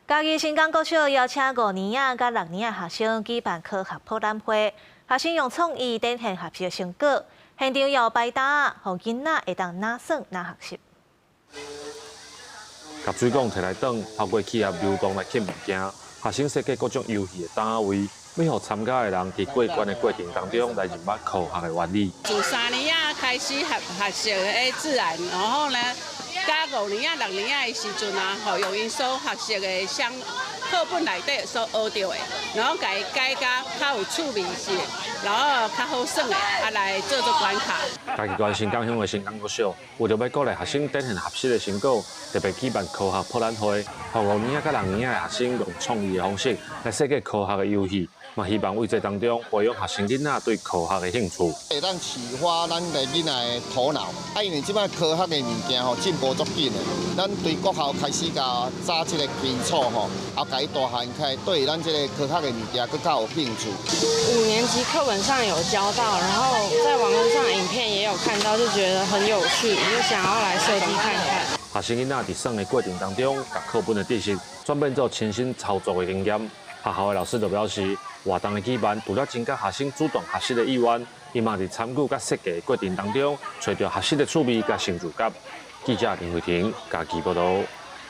嘉義新港國小邀請五年仔佮六年仔學生舉辦科學博覽會，學生用創意展現學習成果，現場有擺擔，予囡仔會當若耍若學習。共水管提來轉，透過氣壓流動來吸物件。學生設計各種遊戲的單位，欲予參加的人佇過關的過程當中來認捌科學的原理。從三年仔開始學學習的自然，然後呢，佮五年仔、六年仔的時陣啊，吼用𪜶所學習的像課本內底所學著的，然後共伊改甲較有趣味性，然後較好耍的，啊來做做關卡。嘉義縣新港鄉的新港國小，為著欲鼓勵學生展現學習的成果，特別舉辦科學博覽會，予五年仔佮六年仔的學生用創意的方式來設計科學的遊戲，嘛希望為這當中培養學生囡仔對科學的興趣。會當啟發咱的囡仔的頭腦，啊，因為這擺科學的物件吼進步足緊的，咱對國校開始共扎這個基礎吼，啊，共伊大漢起來，對咱這個科學的物件閣較有興趣。五年級課本上有教到，然後在網路上影片也有看到，就覺得很有趣，就想要來設計看看。學生囡仔佇耍的過程當中，共課本的知識轉變做親身操作的經驗。學校的老師就表示，活動的舉辦除了增加學生主動學習的意願，伊嘛佇參與佮設計的過程當中，揣著學習的趣味佮成就感。記者林慧婷嘉義報導。